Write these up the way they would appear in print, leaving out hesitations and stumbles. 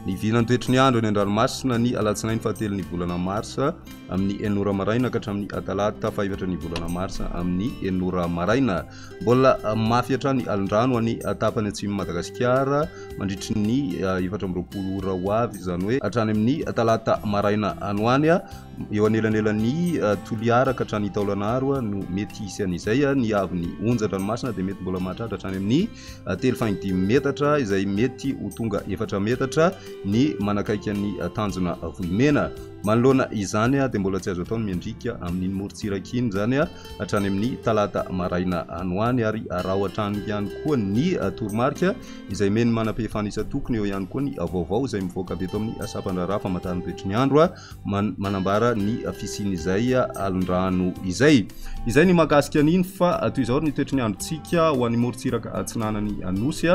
Ny vinan'ny toetry ny andro eny an-dranomasina ny alatsinainy fahatelon'ny volana marsa amin'ny enina ora maraina ka hatramin'ny talata fahefatra ny volana marsa amin'ny enina ora maraina. Mbola mafy hatrany alin-drano any tapany atsimon'i Madagasikara mandritry ny 24 ora ho avy, izany hoe hatrany amin'ny talata maraina any ho any. Eo anelanelan'i Toliara ka hatrany Taolagnaro no mety hisy an'izay. Ny haavon'ny onjan-dranomasina dia mety mbola mahatratra hatrany amin'ny 3,5 metatra izay mety ho tonga 4 metatra ny manakaiky an'ny tanjona Vohimena. Manoloana izany dia mbola tsy azo atao ny miandriaka amin'iny morontsiraka iny izany hatrany amin'ny talata maraina any ho any ary araho hatrany ihany koa ny toromarika izay omen'ny manam-pahefana isan-tokony, eo ihany koa ny vaovao izay mivoaka avy eto amin'ny sampan-draharaha famantaran'ny toetry ny andro manambara ny fisian'izay alon-drano izay. Izay ny mahakasika an'iny fa toy izao ny toetry ny androntsika ho an'ny morontsiraka atsinanan'ny Nosy,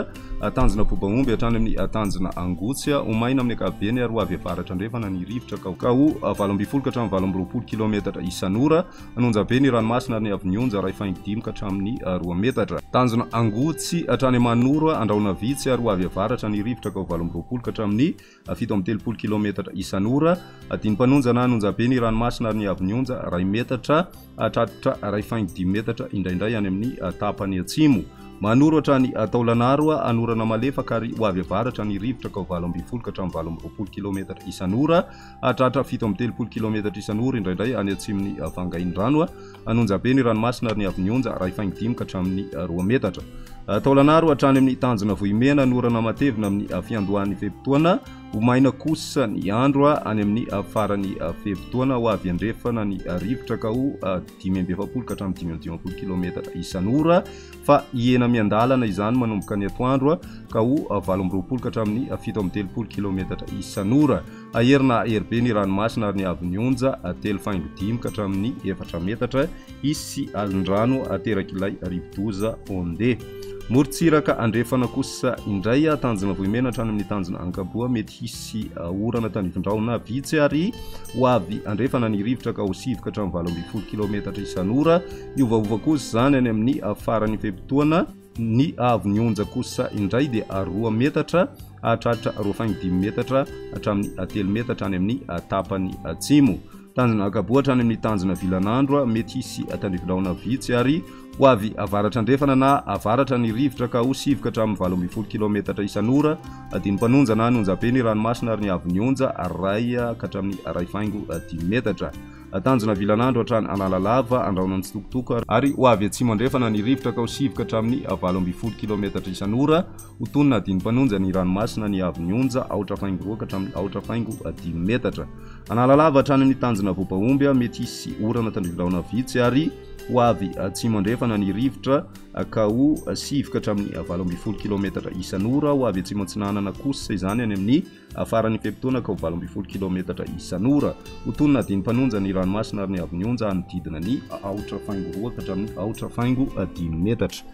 tanjona Bobaomby hatrany amin'ny tanjona Angotsy, ho maina amin'ny ankapobeny ary ho avy avaratra andrefana ny rivotra ka ho 18 ka hatramin'ny 28 kilaometatra isan'ora. An'Onjabe ny ranomasina ary ny avy ny onja 1,5 ka hatramin'ny 2 metatra. Tanjona Angotsy hatrany Manoro, Andrahona vitsy ary ho avy avaratra ny rivotra ka ho 28 ka hatramin'ny 37 kilaometatra isan'ora. Adin'ny-mpanonja na an'Onjabe ny ranomasina ary ny avy ny onja 1 metatra hatratra 1,5 metatra indraindray any amin'ny tapany atsimo. Manoro hatrany Taolagnaro, anorana malefaka ary ho avy avaratra ny rivotra ka ho 18 ka hatramin'ny 28 kilaometatra isan'ora. Hahatratra 37 kilaometatra isan'ora indraindray any atsimon'i Vangaindrano, Anonjabe ny ranomasina ary ny avy ny onja 1,5 ka hatramin'ny 2 metatra. Taolagnaro hatrany amin'ny tanjona Vohimena ny orana matevina amin'ny fiandohan'ny fe-potoana, ho maina kosa ny andro any amin'ny faran'ny fe-potoana, ho avy andrefana ny rivotra ka ho 45 ka hatramin'ny 55 kilaometatra isan'ora fa hihena miandalana izany manomboka ny atoandro ka ho 28 ka hatramin'ny 37 kilaometatra isan'ora. Hahery na hahery be ny ranomasina ary ny haavon'ny onja 3,5 ka hatramin'ny 4 metatra. Hisy alin-drano aterak'ilay rivodoza Onde. Morontsiraka andrefana kosa indray, tanjona Vohimena hatrany amin'ny tanjona Ankaboa, mety hisy orana tandrifin-drahona vitsy ary ho avy andrefana ny rivotra ka ho 9 ka hatramin'ny 18 kilaometatra isan'ora. Hiovaova kosa izany any amin'ny faran'ny fe-potoana. Ny haavon'ny onja kosa indray dia 2 metatra hahatratra 2,5 metatra hatramin'ny 3 metatra any amin'ny tapany atsimo. Tanjona Ankaboa hatrany amin'ny tanjona Vilanandro, mety hisy tandrifindrahona vitsy ary ho avy avaratra andrefana na avaratra ny rivotra ka ho 9 ka hatramin'ny 18 kilaometatra isan'ora. Adin'ny-mpanonja na an'Onjabe ny ranomasina ary ny haavon'ny onja 1 ka hatramin'ny 1,5 metatra. Tanjona Vilanandro hatrany Analalava, Andrahona Antsitokotoko ary ho avy atsimo andrefana ny rivotra ka ho 9 ka hatramin'ny 18 kilaometatra isan'ora. Ho tonina adin'ny-mpanonja ny ranomasina ny haavon'ny onja, 4,2 ka hatramin'ny 4,5 metatra. Analalava hatrany amin'ny tanjona Voabaomby, mety hisy orana tandrifindrahona vitsy ary ho avy atsimo andrefana ny rivotra ka ho 9 ka hatramin'ny 18 kilaometatra isan'ora. Ho avy atsimo atsinanana kosa izany any amin'ny Faran'ny fe-potoana ka ho 18 kilaometatra isan'ora. Ho tonina adin'ny-mpanonja ny ranomasina ary ny haavon'ny onja hanodidina ny 4,2 ka hatramin'ny 4,5 metatra.